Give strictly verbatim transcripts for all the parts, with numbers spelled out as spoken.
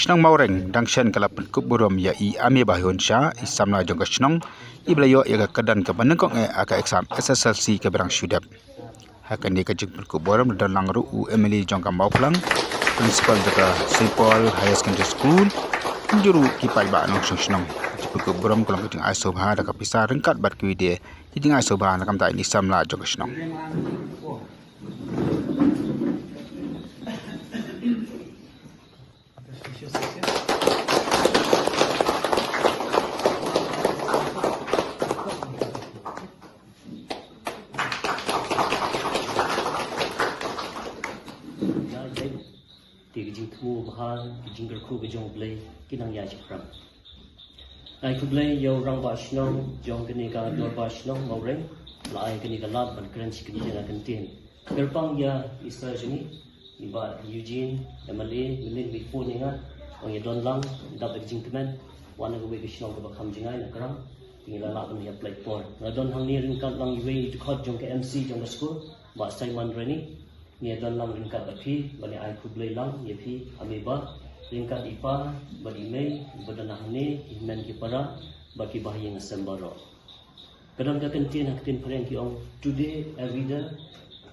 Shnong Mawreng, dang shen ka la pynkup burom ïa i Ame Bahyun Shah, i samla jong ka shnong, i ba la ïoh ïa ka kyrdan kaba nyngkong eh ha ka exam S S L C kaba dang shu dep. Ha kane ka jingpynkup burom la don lang ruh u M L A jong ka Mawphlang, Principal jong ka Saint Paul Higher Secondary School, kumjuh ruh ki paidbah nongshong shnong. Ka jingpynkup burom ka long ka jingai sngewbha da ka pisa ryngkat bad kiwei de ki jingai sngewbha na ka bynta i samla jong ka shnong. Te ka jingthmu bha, ka jingkyrkhu ka jong U Blei, ki nang ïa shaphrang. Ai khublei ïa u rangbah shnong jong kane ka dorbar shnong Mawreng, la ai kane ka lad ban kren shi kyntien ar kyntien. Kyrpang ïa i sir jong ngi, i Bah Eugene, M L A, mynnin ba i phone ïa nga, ong ïa don lang, dap da ka jingkmen, wan na kawei ka shnong kaba kham jngai na Krang, te ngi la lah ban ïa pynlait por. Nga don hangne ryngkat lang iwei i dkhot jong ka M C jong ka skul, Bah Simon Rani, ngi ïa don lang ryngkat bad phi, ban ïa ai khublei lang ïa phi, Ame Bah, ryngkat i pa bad i mei, ba don hangne, ki hynmen ki para, bad ki bahaïing hasem baroh. Ka don ka kyntien ha ka ktien phareng ki ong, "Today a reader,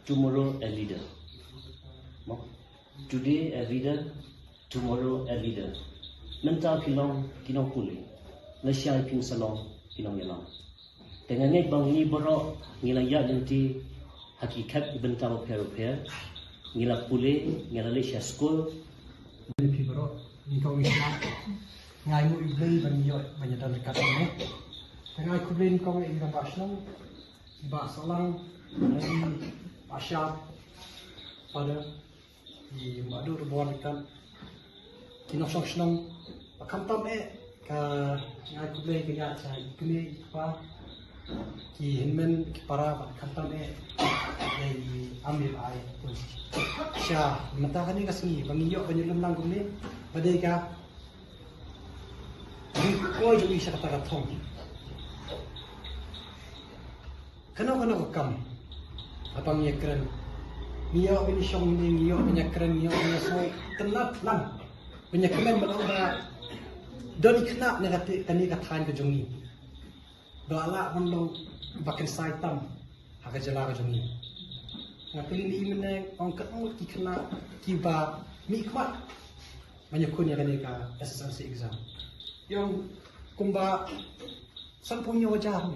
tomorrow a leader." Mo? "Today a reader, tomorrow a leader." Mynta phi long ki nongpule, lashai phin sa long ki nongïalam. Te nga ngeit ba ngi baroh ngi la ïaid lynti ha ki khep ki bynta bapher bapher, ngi la pule, ngi la leit sha skul. Phi baroh, ngi kong ngi sngap. Nga ai nguh ïa U Blei ba ngi ïoh ban ïadon ryngkat hangne. Te nga ai khublei nyngkong ïa i rangbah shnong, i Bah Sohlang, i Bah Shap, Father, i Bah Dur Bor ryngkat, ki nongshong shnong, bad khamtam eh, ka, nga ai khublei ka ïa sha i kmie i kpa, ki hynmen ki para, bad khamtam eh ïa i Ame ba ai pun sha mynta kane ka sngi ba ngi ïoh ban ïalum lang kumne, ba dei ka jingkoi jong ngi sha kata ka thong. Kano kano ka kam haba ngi ïakren, ngi ïoh ban ïashong ne ngi ïoh ban ïakren, ngi ïoh ban ïasngew, tynnat lang ban ïakmen ban ong ba don i khynnah na kane ka thaiñ ka jong ngi ba lah ban long ba kynsai tam ha ka jylla ka jong ngi. Nga kylli ïa i mynne, ong katno ngut ki khynnah kiba mihkhmat ban ïakhun ïa kane ka S S L C exam. Ïa ong kumba sanphew hynñiew hajar.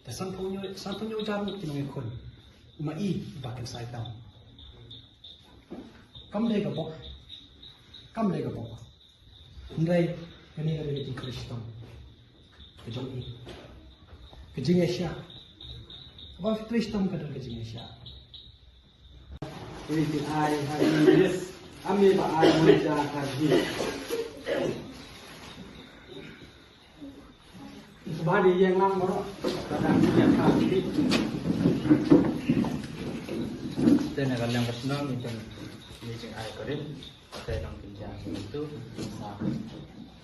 Te sanphew hynñiew, sanphew hynñiew hajar ngut ki nongïakhun. Ma i ba kynsai tam. Kam dei ka bok. Kam dei ka bok. Hynrei kane ka dei ka jingtrei shitom ka jong i. Ka jingïasyllok. Kaba trei shitom ka dei ka jingïasyllok. Ri ki ai ha i yes. Ame ba ai mon ja ha hi. Ba di yang lang baroh. Ka dang di yang ha hi. Te na ka liang ka shnong ni kan ni jing ai ka rin. Te nang pynjah itu, ah,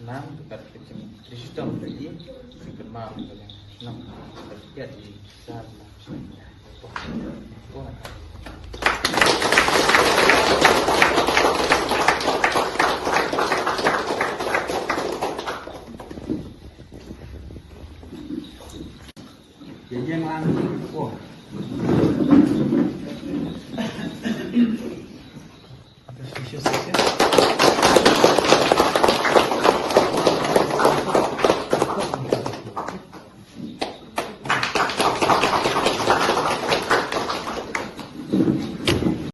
nang dekat kecil Kristen tadi, kemam dengan nang dekat di sana. Yang yang lang. Oh.